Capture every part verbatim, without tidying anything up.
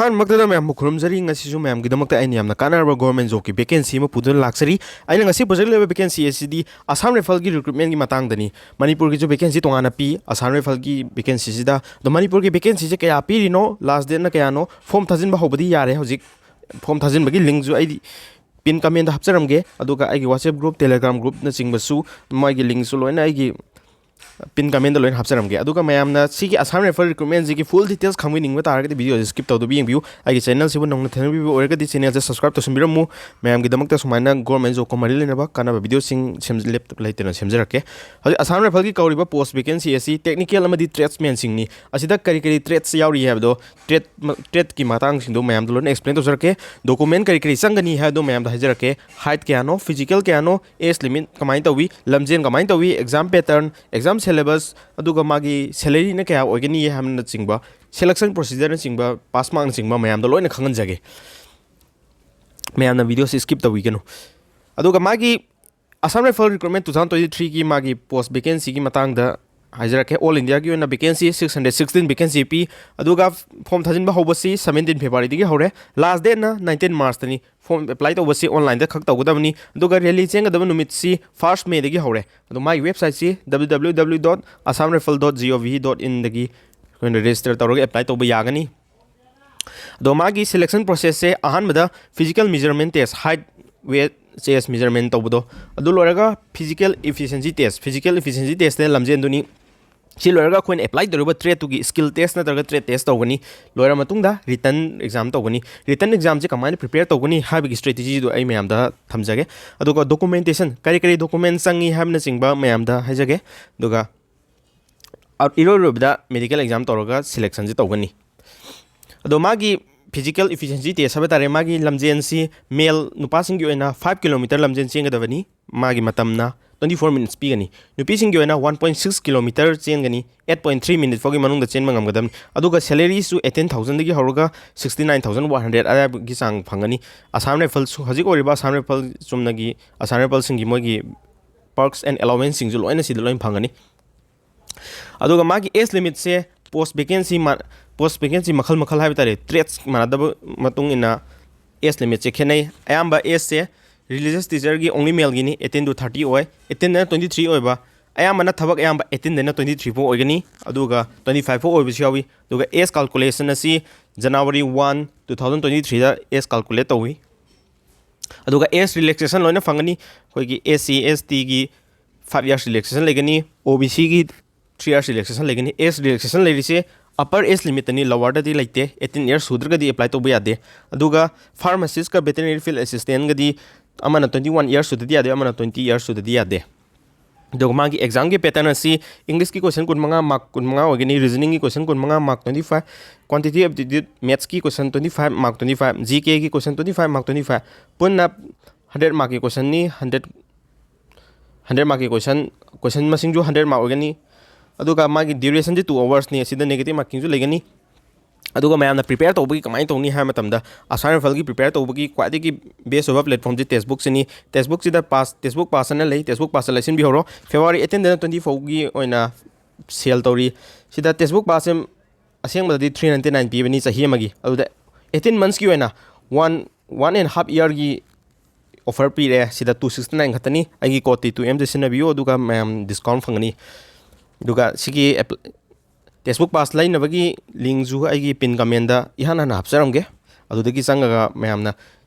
ꯑꯍꯥꯟꯕꯃꯛꯇꯗ ꯃꯌꯥꯝꯕꯨ ꯈꯨꯔꯨꯝꯖꯔꯤ꯫ ꯉꯁꯤꯁꯨ ꯃꯌꯥꯝꯒꯤꯗꯃꯛꯇ ꯑꯩꯅ ꯌꯥꯝꯅ ꯀꯥꯟꯅꯔꯕ government jobꯀꯤ vacancy ꯑꯃ ꯄꯨꯗꯨꯅ ꯂꯥꯛꯆꯔꯤ꯫ ꯑꯩꯅ ꯉꯁꯤ ꯄꯨꯖꯔꯛꯂꯤꯕ vacancy ꯑꯁꯤꯗꯤ Assam Riflesꯀꯤ recruitmentꯀꯤ ꯃꯇꯥꯡꯗꯅꯤ꯫ ꯃꯅꯤꯄꯨꯔꯒꯤꯁꯨ vacancy ꯇꯣꯉꯥꯟꯅ ꯄꯤ Assam Riflesꯀꯤ vacancyꯁꯤꯗ꯫ ꯑꯗꯣ ꯃꯅꯤꯄꯨꯔꯒꯤ vacancyꯁꯦ ꯀꯌꯥ ꯄꯤꯔꯤꯅꯣ, last dateꯅ ꯀꯌꯥꯅꯣ, form ꯊꯥꯖꯤꯟꯕ ꯍꯧꯕꯗꯤ ꯌꯥꯔꯦ ꯍꯧꯖꯤꯛ꯫ Form ꯊꯥꯖꯤꯟꯕꯒꯤ linkꯁꯨ ꯑꯩꯗꯤ pin commentꯇ ꯍꯥꯞꯆꯔꯝꯒꯦ꯫ ꯑꯗꯨꯒ ꯑꯩꯒꯤ WhatsApp group, Telegram groupꯅꯆꯤꯡꯕꯁꯨ ꯃꯣꯏꯒꯤ linkꯁꯨ ꯂꯣꯏꯅ ꯑꯩꯒꯤ pin commentꯇ ꯂꯣꯏꯅ ꯍꯥꯞꯆꯔꯝꯒꯦ꯫ ꯑꯗꯨꯒ ꯃꯌꯥꯝꯅ ꯁꯤꯒꯤ Assam Rifles recruitmentꯁꯤꯒꯤ full details ꯈꯪꯕꯤꯅꯤꯡꯕ ꯇꯥꯔꯒꯗꯤ videoꯁꯦ skip ꯇꯧꯗꯕꯤ ꯌꯦꯡꯕꯤꯌꯨ꯫ ꯑꯩꯒꯤ channelꯁꯤꯕꯨ ꯅꯧꯅ ꯊꯦꯡꯅꯕꯤꯕ ꯑꯣꯏꯔꯒꯗꯤ channelꯁꯦ subscribe ꯇꯧꯁꯤꯟꯕꯤꯔꯝꯃꯨ꯫ ꯃꯌꯥꯝꯒꯤꯗꯃꯛꯇ ꯁꯨꯃꯥꯏꯅ government jobꯀ ꯃꯔꯤ ꯂꯩꯅꯕ ꯀꯥꯟꯅꯕ videoꯁꯤꯡ ꯁꯦꯝ-, ꯂꯦꯞꯇ ꯂꯩꯇꯅ ꯁꯦꯝꯖꯔꯛꯀꯦ꯫ ꯍꯧꯖꯤꯛ Assam Riflesꯀꯤ ꯀꯧꯔꯤꯕ post vacancy ꯑꯁꯤ technical ꯑꯃꯗꯤ tradesmanꯁꯤꯡꯅꯤ꯫ ꯑꯁꯤꯗ ꯀꯔꯤ ꯀꯔꯤ trades ꯌꯥꯎꯔꯤ ꯍꯥꯏꯕꯗꯣ, trade, tradeꯀꯤ ꯃꯇꯥꯡꯁꯤꯡꯗꯣ ꯃꯌꯥꯝꯗ ꯂꯣꯏꯅ explain ꯇꯧꯖꯔꯛꯀꯦ꯫ Document ꯀꯔꯤ ꯀꯔꯤ ꯆꯪꯒꯅꯤ ꯍꯥꯏꯕꯗꯣ ꯃꯌꯥꯝꯗ ꯍꯥꯏꯖꯔꯛꯀꯦ꯫ Height ꯀꯌꯥꯅꯣ, physical ꯀꯌꯥꯅꯣ, age limit ꯀꯃꯥꯏꯅ ꯇꯧꯏ, ꯂꯝꯖꯦꯟ ꯀꯃꯥꯏꯅ ꯇꯧꯏ, exam pattern, exam syllabus, ꯑꯗꯨꯒ ꯃꯥꯒꯤ salaryꯅ ꯀꯌꯥ ꯑꯣꯏꯒꯅꯤ ꯍꯥꯏꯕꯅꯆꯤꯡꯕ, selection procedureꯅꯆꯤꯡꯕ, pass markꯅꯆꯤꯡꯕ ꯃꯌꯥꯝꯗꯣ ꯂꯣꯏꯅ ꯈꯪꯍꯟꯖꯒꯦ꯫ ꯃꯌꯥꯝꯅ videoꯁꯤ skip ꯇꯧꯕꯤꯒꯅꯨ꯫ ꯑꯗꯨꯒ ꯃꯥꯒꯤ Assam Rifles recruitment two thousand twenty threeꯒꯤ ꯃꯥꯒꯤ post vacancyꯒꯤ ꯃꯇꯥꯡꯗ ꯍꯥꯏꯖꯔꯛꯀꯦ꯫ All Indiaꯒꯤ ꯑꯣꯏꯅ vacancy six hundred sixteen vacancy ꯄꯤ꯫ ꯑꯗꯨꯒ form ꯊꯥꯖꯤꯟꯕ ꯍꯧꯕꯁꯤ seventeen Februaryꯗꯒꯤ ꯍꯧꯔꯦ꯫ Last dateꯅ nineteen Marchꯇꯅꯤ꯫ Form apply ꯇꯧꯕꯁꯤ onlineꯗ ꯈꯛ ꯇꯧꯒꯗꯕꯅꯤ꯫ ꯑꯗꯨꯒ rally ꯆꯦꯟꯒꯗꯕ ꯅꯨꯃꯤꯠꯁꯤ first Mayꯗꯒꯤ ꯍꯧꯔꯦ꯫ ꯑꯗꯣ ꯃꯥꯒꯤ websiteꯁꯤ www.assamrifles.gov.inꯗꯒꯤ ꯑꯩꯈꯣꯏꯅ register ꯇꯧꯔꯒ apply ꯇꯧꯕ ꯌꯥꯒꯅꯤ꯫ ꯑꯗꯣ ꯃꯥꯒꯤ selection processꯁꯦ ꯑꯍꯥꯟꯕꯗ physical measurement test, height, weight, chest measurement ꯇꯧꯕꯗꯣ, ꯑꯗꯨ ꯂꯣꯏꯔꯒ physical efficiency test, physical efficiency testꯅ ꯂꯝꯖꯦꯟꯗꯨꯅꯤ꯫ ꯁꯤ ꯂꯣꯏꯔꯒ ꯑꯩꯈꯣꯏꯅ apply ꯇꯧꯔꯤꯕ tradeꯇꯨꯒꯤ skill test ꯅꯠꯇ꯭ꯔꯒ trade test ꯇꯧꯒꯅꯤ꯫ ꯂꯣꯏꯔ ꯃꯇꯨꯡꯗ written exam ꯇꯧꯒꯅꯤ꯫ Written examꯁꯦ ꯀꯃꯥꯏꯅ prepare ꯇꯧꯒꯅꯤ ꯍꯥꯏꯕꯒꯤ strategyꯗꯨ ꯑꯩ ꯃꯌꯥꯝꯗ ꯊꯝꯖꯒꯦ꯫ ꯑꯗꯨꯒ documentation, ꯀꯔꯤ ꯀꯔꯤ document ꯆꯪꯉꯤ ꯍꯥꯏꯕꯅꯆꯤꯡꯕ ꯃꯌꯥꯝꯗ ꯍꯥꯏꯖꯒꯦ꯫ ꯑꯗꯨꯒ ꯏꯔꯣꯏ ꯂꯣꯏꯕꯗ medical exam ꯇꯧꯔꯒ selectionꯁꯦ ꯇꯧꯒꯅꯤ꯫ ꯑꯗꯣ ꯃꯥꯒꯤ physical efficiency test ꯍꯥꯏꯕ ꯇꯥꯔꯦ, ꯃꯥꯒꯤ ꯂꯝꯖꯦꯟꯁꯤ male ꯅꯨꯄꯥꯁꯤꯡꯒꯤ ꯑꯣꯏꯅ five kilometer ꯂꯝꯖꯦꯟ ꯆꯦꯟꯒꯗꯕꯅꯤ꯫ ꯃꯥꯒꯤ ꯃꯇꯝꯅ twenty four minutes ꯄꯤꯒꯅꯤ꯫ ꯅꯨꯄꯤꯁꯤꯡꯒꯤ ꯑꯣꯏꯅ one point six kilometer ꯆꯦꯟꯒꯅꯤ, eight point three minute ꯐꯥꯎꯒꯤ ꯃꯅꯨꯡꯗ ꯆꯦꯟꯕ ꯉꯝꯒꯗꯕꯅꯤ꯫ ꯑꯗꯨꯒ salaryꯁꯨ eighteen thousandꯗꯒꯤ ꯍꯧꯔꯒ sixty nine thousand one hundred ꯑꯗꯥꯏꯒꯤ ꯆꯥꯡ ꯐꯪꯒꯅꯤ꯫ Assam Rifles, ꯍꯧꯖꯤꯛ ꯑꯣꯏꯔꯤꯕ Assam Rifles ꯆꯨꯝꯅꯒꯤ Assam Riflesꯁꯤꯡꯒꯤ ꯃꯣꯏꯒꯤ perks and allowanceꯁꯤꯡꯁꯨ ꯂꯣꯏꯅ ꯁꯤꯗ ꯂꯣꯏꯅ ꯐꯪꯒꯅꯤ꯫ ꯑꯗꯨꯒ ꯃꯥꯒꯤ age limitꯁꯦ post vacancy ꯃꯥ-, post vacancy ꯃꯈꯜ ꯃꯈꯜ ꯍꯥꯏꯕ ꯇꯥꯔꯦ, trades ꯃꯥꯟꯅꯗꯕ ꯃꯇꯨꯡ ꯏꯟꯅ age limitꯁꯦ ꯈꯦꯠꯅꯩ꯫ ꯑꯌꯥꯝꯕ ageꯁꯦ religious teacherꯒꯤ only maleꯒꯤꯅꯤ, eighteen to thirty ꯑꯣꯏ, eighteenꯗꯩꯅ twenty three ꯑꯣꯏꯕ꯫ ꯑꯌꯥꯝꯕꯅ ꯊꯕꯛ ꯑꯌꯥꯝꯕ eighteenꯗꯩꯅ twenty three ꯐꯥꯎ ꯑꯣꯏꯒꯅꯤ, ꯑꯗꯨꯒ twenty five ꯐꯥꯎ ꯑꯣꯏꯕꯁꯨ ꯌꯥꯎꯏ꯫ ꯑꯗꯨꯒ age calculation ꯑꯁꯤ January one, two thousand twenty threeꯗ age calculate ꯇꯧꯏ꯫ ꯑꯗꯨꯒ age relaxation ꯂꯣꯏꯅ ꯐꯪꯒꯅꯤ꯫ ꯑꯩꯈꯣꯏꯒꯤ SC STꯒꯤ five years relaxation ꯂꯩꯒꯅꯤ, OBCꯒꯤ three years relaxation ꯂꯩꯒꯅꯤ꯫ Age relaxation ꯂꯩꯔꯤꯁꯦ upper age limitꯇꯅꯤ, lowerꯗꯗꯤ ꯂꯩꯇꯦ꯫ eighteen years ꯁꯨꯗ꯭ꯔꯒꯗꯤ apply ꯇꯧꯕ ꯌꯥꯗꯦ꯫ ꯑꯗꯨꯒ pharmacistꯀ veterinary field assistantꯒꯗꯤ ꯑꯃꯅ twenty one years ꯁꯨꯗꯗꯤ ꯌꯥꯗꯦ, ꯑꯃꯅ twenty years ꯁꯨꯗꯗꯤ ꯌꯥꯗꯦ꯫ ꯑꯗꯨꯒ ꯃꯥꯒꯤ examꯒꯤ pattern ꯑꯁꯤ Englishꯀꯤ question ꯀꯨꯟꯃꯉꯥ, mark ꯀꯨꯟꯃꯉꯥ ꯑꯣꯏꯒꯅꯤ, reasoningꯒꯤ question ꯀꯨꯟꯃꯉꯥ, mark twenty five, quantitative aptitude mathsꯀꯤ question twenty five, mark twenty five, GKꯒꯤ question twenty five, mark twenty five꯫ ꯄꯨꯟꯅ hundred markꯀꯤ questionꯅꯤ, hundred hundred markꯀꯤ question, question ꯃꯁꯤꯡꯁꯨ hundred mark ꯑꯣꯏꯒꯅꯤ꯫ ꯑꯗꯨꯒ ꯃꯥꯒꯤ durationꯁꯤ two hoursꯅꯤ, ꯑꯁꯤꯗ negative markingꯁꯨ ꯂꯩꯒꯅꯤ꯫ ꯑꯗꯨꯒ ꯃꯌꯥꯝꯅ prepare ꯇꯧꯕꯒꯤ ꯀꯃꯥꯏꯅ ꯇꯧꯅꯤ ꯍꯥꯏꯕ ꯃꯇꯝꯗ, Assam Rifleꯒꯤ prepare ꯇꯧꯕꯒꯤ ꯈ꯭ꯋꯥꯏꯗꯒꯤ best ꯑꯣꯏꯕ platformꯁꯤ textbookꯁꯤꯅꯤ꯫ Textbookꯁꯤꯗ pass, textbook pass ꯑꯅ ꯂꯩ, textbook passꯇ ꯂꯩꯁꯤꯟꯕꯤꯍꯧꯔꯣ꯫ February eighteenꯗꯩꯅ twenty ꯐꯥꯎꯒꯤ ꯑꯣꯏꯅ sale ꯇꯧꯔꯤ꯫ ꯁꯤꯗ textbook passꯁꯦ ꯑꯁꯦꯡꯕꯗꯗꯤ three ninety nine ꯄꯤꯕꯅꯤ ꯆꯍꯤ ꯑꯃꯒꯤ, ꯑꯗꯨꯗ eighteen monthsꯀꯤ ꯑꯣꯏꯅ one, one and half yearꯒꯤ offer ꯄꯤꯔꯦ꯫ ꯁꯤꯗ two sixty nine ꯈꯛꯇꯅꯤ꯫ ꯑꯩꯒꯤ code T two M ꯁꯤꯖꯤꯟꯅꯕꯤꯌꯨ, ꯑꯗꯨꯒ ꯃꯌꯥꯝ discount ꯐꯪꯒꯅꯤ꯫ ꯑꯗꯨꯒ ꯁꯤꯒꯤ app-, textbook pass ꯂꯩꯅꯕꯒꯤ linkꯁꯨ ꯑꯩꯒꯤ pin commentꯇ ꯏꯍꯥꯟ ꯍꯥꯟꯅ ꯍꯥꯞꯆꯔꯝꯒꯦ꯫ ꯑꯗꯨꯗꯒꯤ ꯆꯪꯉꯒ ꯃꯌꯥꯝꯅ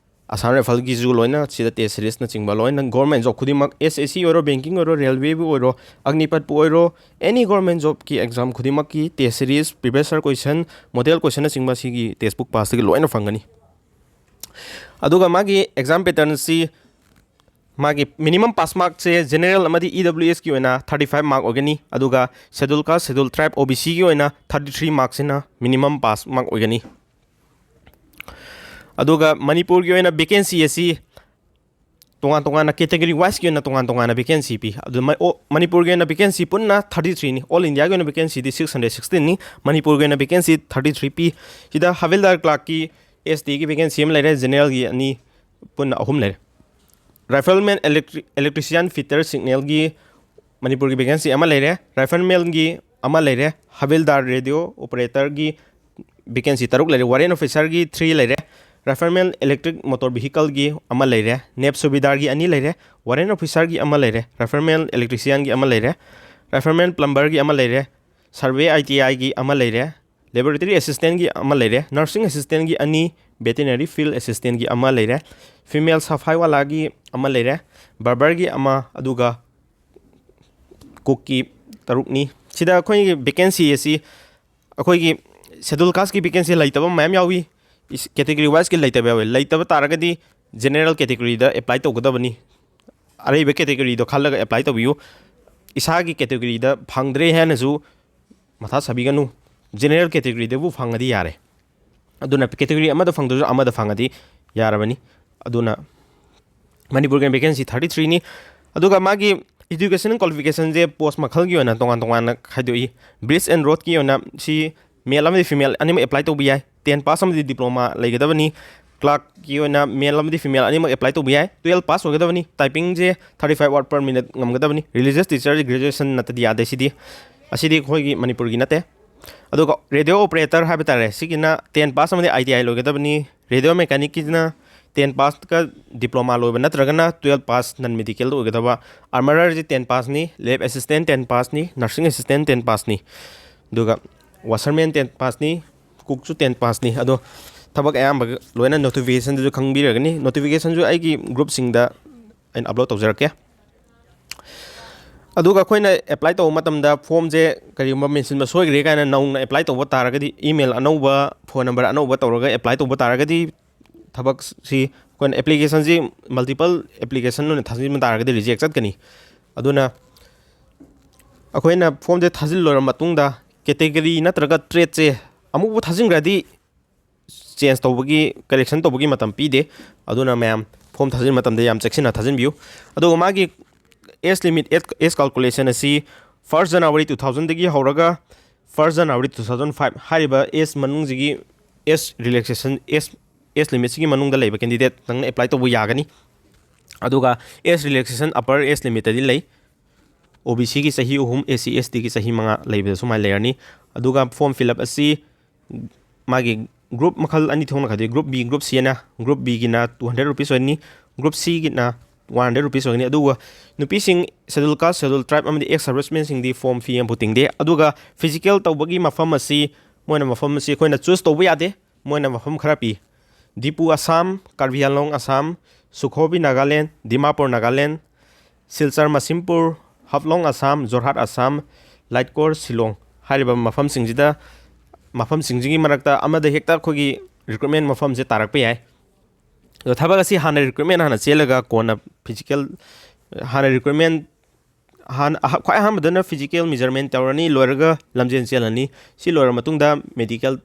Assam Rifleꯒꯤꯁꯨ ꯂꯣꯏꯅ, ꯁꯤꯗ test seriesꯅꯆꯤꯡꯕ ꯂꯣꯏꯅ, government job ꯈꯨꯗꯤꯡꯃꯛ, SSC ꯑꯣꯏꯔꯣ, banking ꯑꯣꯏꯔꯣ, railwayꯕꯨ ꯑꯣꯏꯔꯣ, ꯑꯒꯅꯤꯄꯠꯄꯨ ꯑꯣꯏꯔꯣ, any government jobꯀꯤ exam ꯈꯨꯗꯤꯡꯃꯛꯀꯤ test series, previous year question, model questionꯅꯆꯤꯡꯕ ꯁꯤꯒꯤ textbook passꯇꯒꯤ ꯂꯣꯏꯅ ꯐꯪꯒꯅꯤ꯫ ꯑꯗꯨꯒ ꯃꯥꯒꯤ exam patternꯁꯤ, ꯃꯥꯒꯤ minimum pass markꯁꯦ general ꯑꯃꯗꯤ EWSꯀꯤ ꯑꯣꯏꯅ thirty five mark ꯑꯣꯏꯒꯅꯤ, ꯑꯗꯨꯒ schedule caste, schedule tribe, OBCꯒꯤ ꯑꯣꯏꯅ thirty three markꯁꯤꯅ minimum pass mark ꯑꯣꯏꯒꯅꯤ꯫ ꯑꯗꯨꯒ ꯃꯅꯤꯄꯨꯔꯒꯤ ꯑꯣꯏꯅ vacancy ꯑꯁꯤ ꯇꯣꯉꯥꯟ ꯇꯣꯉꯥꯟꯅ category wiseꯀꯤ ꯑꯣꯏꯅ ꯇꯣꯉꯥꯟ ꯇꯣꯉꯥꯟꯅ vacancy ꯄꯤ꯫ ꯑꯗꯨ ꯃ-, ꯑꯣ, ꯃꯅꯤꯄꯨꯔꯒꯤ ꯑꯣꯏꯅ vacancy ꯄꯨꯟꯅ thirty threeꯅꯤ꯫ All Indiaꯒꯤ ꯑꯣꯏꯅ vacancyꯗꯤ six hundred sixteenꯅꯤ꯫ ꯃꯅꯤꯄꯨꯔꯒꯤ ꯑꯣꯏꯅ vacancy thirty three ꯄꯤ꯫ ꯁꯤꯗ Havildar clerkꯀꯤ STꯒꯤ vacancy ꯑꯃ ꯂꯩꯔꯦ, generalꯒꯤ ꯑꯅꯤ, ꯄꯨꯟꯅ ꯑꯍꯨꯝ ꯂꯩꯔꯦ꯫ Rifleman electri-, electrician fitter signalꯒꯤ ꯃꯅꯤꯄꯨꯔꯒꯤ vacancy ꯑꯃ ꯂꯩꯔꯦ, riflemanꯒꯤ ꯑꯃ ꯂꯩꯔꯦ, Havildar radio operatorꯒꯤ vacancy ꯇꯔꯨꯛ ꯂꯩꯔꯦ꯫ Warrant officerꯒꯤ three ꯂꯩꯔꯦ, rifleman electric motor vehicleꯒꯤ ꯑꯃ ꯂꯩꯔꯦ, nab subedarꯒꯤ ꯑꯅꯤ ꯂꯩꯔꯦ, warrant officerꯒꯤ ꯑꯃ ꯂꯩꯔꯦ, rifleman electricianꯒꯤ ꯑꯃ ꯂꯩꯔꯦ, rifleman plumberꯒꯤ ꯑꯃ ꯂꯩꯔꯦ, survey ITIꯒꯤ ꯑꯃ ꯂꯩꯔꯦ, laboratory assistantꯒꯤ ꯑꯃ ꯂꯩꯔꯦ, nursing assistantꯒꯤ ꯑꯅꯤ, veterinary field assistantꯒꯤ ꯑꯃ ꯂꯩꯔꯦ, female ꯁꯐꯥꯏꯋꯥꯂꯥꯒꯤ ꯑꯃ ꯂꯩꯔꯦ, barberꯒꯤ ꯑꯃ, ꯑꯗꯨꯒ cookꯀꯤ ꯇꯔꯨꯛꯅꯤ꯫ ꯁꯤꯗ ꯑꯩꯈꯣꯏꯒꯤ vacancy ꯑꯁꯤ ꯑꯩꯈꯣꯏꯒꯤ schedule casteꯀꯤ vacancy ꯂꯩꯇꯕ ꯃꯌꯥꯝ ꯌꯥꯎꯏ, category wiseꯀꯤ ꯂꯩꯇꯕ ꯌꯥꯎꯏ꯫ ꯂꯩꯇꯕ ꯇꯥꯔꯒꯗꯤ general categoryꯗ apply ꯇꯧꯒꯗꯕꯅꯤ꯫ ꯑꯔꯩꯕ categoryꯗꯣ ꯈꯜꯂꯒ apply ꯇꯧꯕꯤꯌꯨ꯫ ꯏꯁꯥꯒꯤ categoryꯗ ꯐꯪꯗ꯭ꯔꯦ ꯍꯥꯏꯅꯁꯨ ꯃꯊꯥ ꯁꯥꯕꯤꯒꯅꯨ, general categoryꯗꯕꯨ ꯐꯪꯉꯗꯤ ꯌꯥꯔꯦ꯫ ꯑꯗꯨꯅ category ꯑꯃꯗ ꯐꯪꯗ꯭ꯔꯁꯨ ꯑꯃꯗ ꯐꯪꯉꯗꯤ ꯌꯥꯔꯕꯅꯤ꯫ ꯑꯗꯨꯅ ꯃꯅꯤꯄꯨꯔꯒꯤ vacancy thirty threeꯅꯤ꯫ ꯑꯗꯨꯒ ꯃꯥꯒꯤ education qualificationꯁꯦ post ꯃꯈꯜꯒꯤ ꯑꯣꯏꯅ ꯇꯣꯉꯥꯟ ꯇꯣꯉꯥꯟꯅ ꯈꯥꯏꯗꯣꯛꯏ꯫ Bridge and roadꯀꯤ ꯑꯣꯏꯅ ꯁꯤ male ꯑꯃꯗꯤ female ꯑꯅꯤꯃꯛ apply ꯇꯧꯕ ꯌꯥꯏ꯫ Ten pass ꯑꯃꯗꯤ diploma ꯂꯩꯒꯗꯕꯅꯤ꯫ Clerkꯀꯤ ꯑꯣꯏꯅ male ꯑꯃꯗꯤ female ꯑꯅꯤꯃꯛ apply ꯇꯧꯕ ꯌꯥꯏ꯫ Twelve pass ꯑꯣꯏꯒꯗꯕꯅꯤ꯫ Typingꯁꯦ thirty five word per minute ꯉꯝꯒꯗꯕꯅꯤ꯫ Religious teacher graduation ꯅꯠꯇꯗꯤ ꯌꯥꯗꯦ ꯁꯤꯗꯤ꯫ ꯑꯁꯤꯗꯤ ꯑꯩꯈꯣꯏꯒꯤ ꯃꯅꯤꯄꯨꯔꯒꯤ ꯅꯠꯇꯦ꯫ ꯑꯗꯨꯒ radio operator ꯍꯥꯏꯕ ꯇꯥꯔꯦ, ꯁꯤꯒꯤꯅ ten pass ꯑꯃꯗꯤ ITI ꯂꯣꯏꯒꯗꯕꯅꯤ꯫ Radio mechanicꯀꯤꯅ ten passꯀ diploma ꯂꯣꯏꯕ ꯅꯠꯇ꯭ꯔꯒꯅ twelve pass non medical ꯑꯣꯏꯒꯗꯕ꯫ Armourerꯁꯤ ten passꯅꯤ, lab assistant ten passꯅꯤ, nursing assistant ten passꯅꯤ, ꯑꯗꯨꯒ washerman ten passꯅꯤ, cookꯁꯨ ten passꯅꯤ꯫ ꯑꯗꯣ ꯊꯕꯛ ꯑꯌꯥꯝꯕ ꯂꯣꯏꯅ notificationꯗꯁꯨ ꯈꯪꯕꯤꯔꯒꯅꯤ꯫ Notificationꯁꯨ ꯑꯩꯒꯤ groupꯁꯤꯡꯗ ꯑꯩꯅ upload ꯇꯧꯖꯔꯛꯀꯦ꯫ ꯑꯗꯨꯒ ꯑꯩꯈꯣꯏꯅ apply ꯇꯧꯕ ꯃꯇꯝꯗ formꯁꯦ ꯀꯔꯤꯒꯨꯝꯕ ꯃꯦꯟꯁꯤꯟꯕ ꯁꯣꯏꯈ꯭ꯔꯦ ꯀꯥꯏꯅ ꯅꯧꯅ apply ꯇꯧꯕ ꯇꯥꯔꯒꯗꯤ, email ꯑꯅꯧꯕ, phone number ꯑꯅꯧꯕ ꯇꯧꯔꯒ apply ꯇꯧꯕ ꯇꯥꯔꯒꯗꯤ, ꯊꯕꯛꯁꯤ ꯑꯩꯈꯣꯏꯅ applicationꯁꯤ multiple application ꯑꯣꯏꯅ ꯊꯥꯖꯤꯟꯕ ꯇꯥꯔꯒꯗꯤ reject ꯆꯠꯀꯅꯤ꯫ ꯑꯗꯨꯅ ꯑꯩꯈꯣꯏꯅ formꯁꯦ ꯊꯥꯖꯤꯜ ꯂꯣꯏꯔꯕ ꯃꯇꯨꯡꯗ category ꯅꯠꯇ꯭ꯔꯒ tradeꯁꯦ ꯑꯃꯨꯛꯐꯥꯎ ꯊꯥꯖꯤꯟꯈ꯭ꯔꯗꯤ change ꯇꯧꯕꯒꯤ, correction ꯇꯧꯕꯒꯤ ꯃꯇꯝ ꯄꯤꯗꯦ꯫ ꯑꯗꯨꯅ ꯃꯌꯥꯝ form ꯊꯥꯖꯤꯟꯕ ꯃꯇꯝꯗ ꯌꯥꯝ ꯆꯦꯛꯁꯤꯟꯅ ꯊꯥꯖꯤꯟꯕꯤꯌꯨ꯫ ꯑꯗꯨꯒ ꯃꯥꯒꯤ age limit, age, age calculation ꯑꯁꯤ first January two thousandꯗꯒꯤ ꯍꯧꯔꯒ first January two thousand five ꯍꯥꯏꯔꯤꯕ age ꯃꯅꯨꯡꯁꯤꯒꯤ age relaxation, age, age limitꯁꯤꯒꯤ ꯃꯅꯨꯡꯗ ꯂꯩꯕ candidateꯇꯪꯅ apply ꯇꯧꯕ ꯌꯥꯒꯅꯤ꯫ ꯑꯗꯨꯒ age relaxation upper age limitꯇꯗꯤ ꯂꯩ꯫ OBCꯒꯤ ꯆꯍꯤ ꯑꯍꯨꯝ, SC, STꯒꯤ ꯆꯍꯤ ꯃꯉꯥ ꯂꯩꯕꯗ ꯁꯨꯃꯥꯏꯅ ꯂꯩꯔꯅꯤ꯫ ꯑꯗꯨꯒ form fill up ꯑꯁꯤ ꯃꯥꯒꯤ group ꯃꯈꯜ ꯑꯅꯤ ꯊꯣꯛꯅ ꯈꯥꯏꯗꯣꯛꯏ꯫ Group B, Group C ꯍꯥꯏꯅ꯫ Group B ꯒꯤꯅ two hundred rupees ꯑꯣꯏꯒꯅꯤ, Group C ꯒꯤꯅ one hundred rupees ꯑꯣꯏꯒꯅꯤ꯫ ꯑꯗꯨꯒ ꯅꯨꯄꯤꯁꯤꯡ, Schedule Caste, Schedule Tribe ꯑꯃꯗꯤ ex servicemenꯁꯤꯡꯗꯤ form fee ꯑꯃꯐꯥꯎ ꯇꯤꯡꯗꯦ꯫ ꯑꯗꯨꯒ physical ꯇꯧꯕꯒꯤ ꯃꯐꯝ ꯑꯁꯤ, ꯃꯣꯏꯅ ꯃꯐꯝ ꯑꯁꯤ ꯑꯩꯈꯣꯏꯅ choose ꯇꯧꯕ ꯌꯥꯗꯦ, ꯃꯣꯏꯅ ꯃꯐꯝ ꯈꯔ ꯄꯤ꯫ ꯗꯤꯄꯨ ꯑꯁꯥꯝ, ꯀꯥꯔꯕꯤ ꯑꯪꯂꯣꯡ ꯑꯁꯥꯝ, ꯁꯨꯈꯣꯕꯤ ꯅꯥꯒꯥꯂꯦꯟ, ꯗꯤꯃꯥꯄꯨꯔ ꯅꯥꯒꯥꯂꯦꯟ, ꯁꯤꯜꯆꯔ ꯃꯁꯤꯝꯄꯨꯔ, ꯍꯥꯐꯂꯣꯡ ꯑꯁꯥꯝ, ꯖꯣꯔꯍꯥꯠ ꯑꯁꯥꯝ, ꯂꯥꯏꯠꯀꯣꯔ ꯁꯤꯂꯣꯡ ꯍꯥꯏꯔꯤꯕ ꯃꯐꯝꯁꯤꯡꯁꯤꯗ, ꯃꯐꯝꯁꯤꯡꯁꯤꯒꯤ ꯃꯔꯛꯇ ꯑꯃꯗ ꯍꯦꯛꯇ ꯑꯩꯈꯣꯏꯒꯤ recruitment ꯃꯐꯝꯁꯦ ꯇꯥꯔꯛꯄ ꯌꯥꯏ꯫ ꯑꯗꯣ ꯊꯕꯛ ꯑꯁꯤ ꯍꯥꯟꯅ recruitment ꯍꯥꯟꯅ ꯆꯦꯜꯂꯒ ꯀꯣꯟꯅ physical, ꯍꯥꯟꯅ recruitment, ꯍꯥꯟꯅ ꯑꯍ-, ꯈ꯭ꯋꯥꯏ ꯑꯍꯥꯟꯕꯗꯅ physical measurement ꯇꯧꯔꯅꯤ, ꯂꯣꯏꯔꯒ ꯂꯝꯖꯦꯟ ꯆꯦꯜꯂꯅꯤ꯫ ꯁꯤ ꯂꯣꯏꯔ ꯃꯇꯨꯡꯗ medical,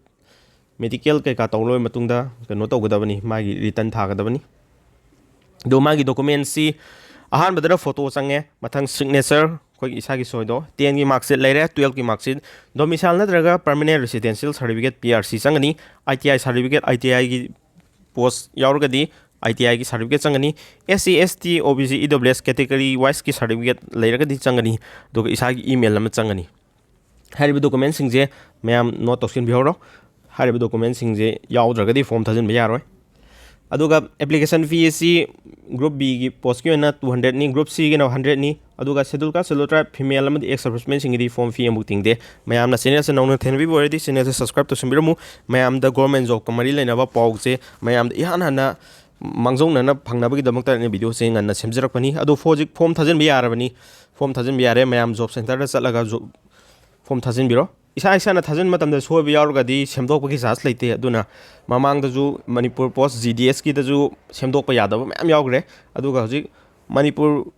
medical ꯀꯩꯀꯥ ꯇꯧ ꯂꯣꯏꯔ ꯃꯇꯨꯡꯗ ꯀꯩꯅꯣ ꯇꯧꯒꯗꯕꯅꯤ, ꯃꯥꯒꯤ written ꯊꯥꯒꯗꯕꯅꯤ꯫ ꯑꯗꯣ ꯃꯥꯒꯤ documentꯁꯤ ꯑꯍꯥꯟꯕꯗꯅ photo ꯆꯪꯉꯦ, ꯃꯊꯪ signature, ꯑꯩꯈꯣꯏꯒꯤ ꯏꯁꯥꯒꯤ ꯁꯣꯏꯗꯣ, tenꯒꯤ mark sheet ꯂꯩꯔꯦ, twelveꯀꯤ mark sheet, domicile ꯅꯠꯇ꯭ꯔꯒ permanent residential certificate, P R C ꯆꯪꯒꯅꯤ, I T I certificate, I T Iꯒꯤ post ꯌꯥꯎꯔꯒꯗꯤ I T Iꯒꯤ certificate ꯆꯪꯒꯅꯤ, S C, S T, O B C, E W S category wiseꯀꯤ certificate ꯂꯩꯔꯒꯗꯤ ꯆꯪꯒꯅꯤ, ꯑꯗꯨꯒ ꯏꯁꯥꯒꯤ email ꯑꯃ ꯆꯪꯒꯅꯤ꯫ ꯍꯥꯏꯔꯤꯕ documentꯁꯤꯡꯁꯦ ꯃꯌꯥꯝ note ꯇꯧꯁꯤꯟꯕꯤꯍꯧꯔꯣ꯫ ꯍꯥꯏꯔꯤꯕ documentꯁꯤꯡꯁꯦ ꯌꯥꯎꯗ꯭ꯔꯒꯗꯤ form ꯊꯥꯖꯤꯟꯕ ꯌꯥꯔꯣꯏ꯫ ꯑꯗꯨꯒ application fee ꯑꯁꯤ Group Bꯒꯤ postꯀꯤ ꯑꯣꯏꯅ two hundredꯅꯤ, Group Cꯒꯤꯅ hundredꯅꯤ, ꯑꯗꯨꯒ Schedule Caste, Schedule Tribe, female ꯑꯃꯗꯤ ex servicemenꯁꯤꯡꯒꯤꯗꯤ form fee ꯑꯃꯨꯛ ꯇꯤꯡꯗꯦ꯫ ꯃꯌꯥꯝꯅ channelꯁꯦ ꯅꯧꯅ ꯊꯦꯡꯅꯕꯤꯕ ꯑꯣꯏꯔꯗꯤ channelꯁꯦ subscribe ꯇꯧꯁꯤꯟꯕꯤꯔꯝꯃꯨ꯫ ꯃꯌꯥꯝꯗ government jobꯀ ꯃꯔꯤ ꯂꯩꯅꯕ ꯄꯥꯎꯁꯦ ꯃꯌꯥꯝꯗ ꯏꯍꯥꯟ ꯍꯥꯟꯅ ꯃꯥꯡꯖꯧꯅꯅ ꯐꯪꯅꯕꯒꯤꯗꯃꯛꯇ ꯑꯩꯅ videoꯁꯦ ꯉꯟꯅ ꯁꯦꯝꯖꯔꯛꯄꯅꯤ꯫ ꯑꯗꯣ ꯍꯧꯖꯤꯛ form ꯊꯥꯖꯤꯟꯕ ꯌꯥꯔꯕꯅꯤ, form ꯊꯥꯖꯤꯟꯕ ꯌꯥꯔꯦ꯫ ꯃꯌꯥꯝ job centreꯗ ꯆꯠꯂꯒ jo-, form ꯊꯥꯖꯤꯟꯕꯤꯔꯣ꯫ ꯏꯁꯥ ꯏꯁꯥꯅ ꯊꯥꯖꯤꯟꯕ ꯃꯇꯝꯗ ꯁꯣꯏꯕ ꯌꯥꯎꯔꯒꯗꯤ ꯁꯦꯝꯗꯣꯛꯄꯒꯤ chance ꯂꯩꯇꯦ꯫ ꯑꯗꯨꯅ ꯃꯃꯥꯡꯗꯁꯨ ꯃꯅꯤꯄꯨꯔ post, G D Sꯀꯤꯗꯁꯨ ꯁꯦꯝꯗꯣꯛꯄ ꯌꯥꯗꯕ ꯃꯌꯥꯝ ꯌꯥꯎꯈ꯭ꯔꯦ꯫ ꯑꯗꯨꯒ ꯍꯧꯖꯤꯛ ꯃꯅꯤꯄꯨꯔ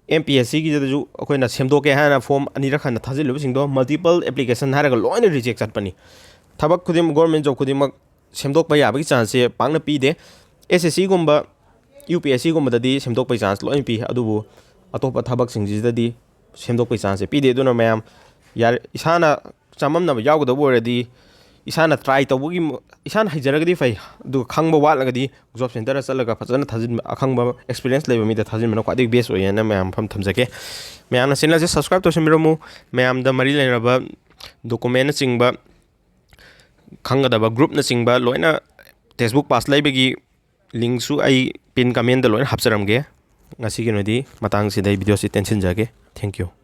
M P S Cꯒꯤꯗꯁꯨ ꯑꯩꯈꯣꯏꯅ ꯁꯦꯝꯗꯣꯛꯀꯦ ꯍꯥꯏꯅ form ꯑꯅꯤꯔꯛ ꯍꯟꯅ ꯊꯥꯖꯤꯜꯂꯨꯕꯁꯤꯡꯗꯣ multiple application ꯍꯥꯏꯔꯒ ꯂꯣꯏꯅ reject ꯆꯠꯄꯅꯤ꯫ ꯊꯕꯛ ꯈꯨꯗꯤꯡꯃꯛ, government job ꯈꯨꯗꯤꯡꯃꯛ ꯁꯦꯝꯗꯣꯛꯄ ꯌꯥꯕꯒꯤ chanceꯁꯦ ꯄꯥꯛꯅ ꯄꯤꯗꯦ꯫ S S Cꯒꯨꯝꯕ, U P S Cꯒꯨꯝꯕꯗꯗꯤ ꯁꯦꯝꯗꯣꯛꯄꯒꯤ chance ꯂꯣꯏꯅ ꯄꯤ, ꯑꯗꯨꯕꯨ ꯑꯇꯣꯞꯄ ꯊꯕꯛꯁꯤꯡꯁꯤꯗꯗꯤ ꯁꯦꯝꯗꯣꯛꯄꯒꯤ chanceꯁꯦ ꯄꯤꯗꯦ꯫ ꯑꯗꯨꯅ ꯃꯌꯥꯝ ꯌꯥꯔꯦ, ꯏꯁꯥꯅ ꯆꯃꯝꯅꯕ ꯌꯥꯎꯒꯗꯕ ꯑꯣꯏꯔꯗꯤ ꯏꯁꯥꯅ try ꯇꯧꯕꯒꯤ ꯃ-, ꯏꯁꯥꯅ ꯍꯩꯖꯔꯒꯗꯤ ꯐꯩ, ꯑꯗꯨꯒ ꯈꯪꯕ ꯋꯥꯠꯂꯒꯗꯤ job centreꯗ ꯆꯠꯂꯒ ꯐꯖꯅ ꯊꯥꯖꯤꯟꯕ, ꯑꯈꯪꯕ experience ꯂꯩꯕ ꯃꯤꯗ ꯊꯥꯖꯤꯟꯕꯅ ꯈ꯭ꯋꯥꯏꯗꯒꯤ best ꯑꯣꯏꯌꯦꯅ ꯃꯌꯥꯝ ꯃꯐꯝ ꯊꯝꯖꯒꯦ꯫ ꯃꯌꯥꯝꯅ channelꯁꯦ subscribe ꯇꯧꯁꯤꯟꯕꯤꯔꯝꯃꯨ꯫ ꯃꯌꯥꯝꯗ ꯃꯔꯤ ꯂꯩꯅꯕ documentꯅꯆꯤꯡꯕ ꯈꯪꯒꯗꯕ groupꯅꯆꯤꯡꯕ ꯂꯣꯏꯅ textbook pass ꯂꯩꯕꯒꯤ linkꯁꯨ ꯑꯩ pin commentꯗ ꯂꯣꯏꯅ ꯍꯥꯞꯆꯔꯝꯒꯦ꯫ ꯉꯁꯤꯒꯤ ꯑꯣꯏꯅꯗꯤ ꯃꯇꯥꯡꯁꯤꯗ ꯑꯩ videoꯁꯤ ꯇꯦꯟꯁꯤꯟꯖꯒꯦ꯫ Thank you꯫